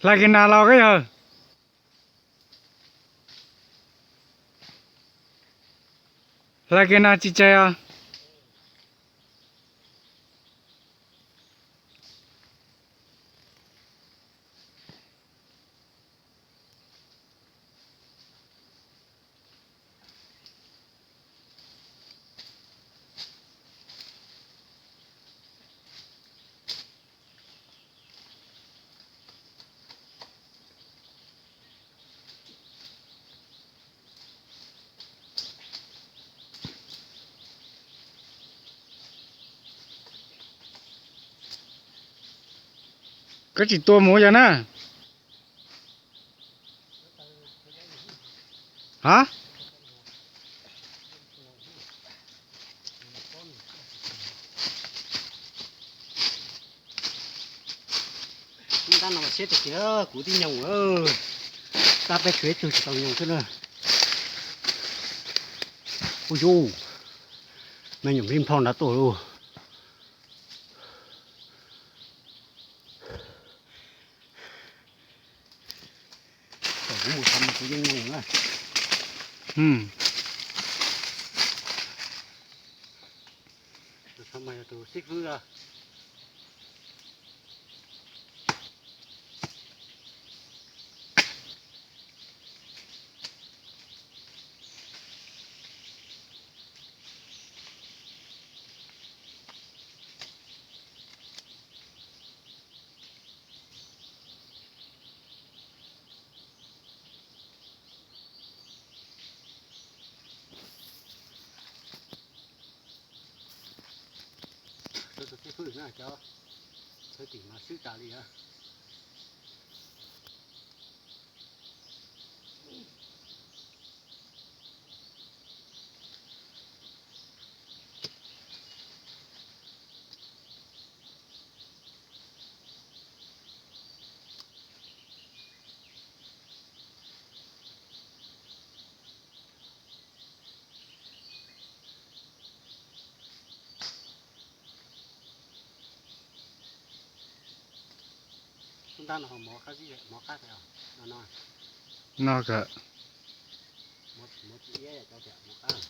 Hlais kiag nas los koj yawg. Hlais kiag nas tsis tseg os. Koj tsis tua mus yog na. Ha? Tab no mas siab tiag tiag, kuv tib nyoog, tab peb tsuas ib tug tsis tau nyoog xwb na. Ub yus, me nyuam li nphau nrad tuaj lauj. Kuv mus thaum mas kuv yeej nyoog na. Thaum mas yog tus xib fwb os. Tus xib fwb na cov thwj tim mas swb tas li os. Tab no mov qab zib, mov qab tias no no. No kawg. Mov tsis, mov tsis iab cov tias mov qab.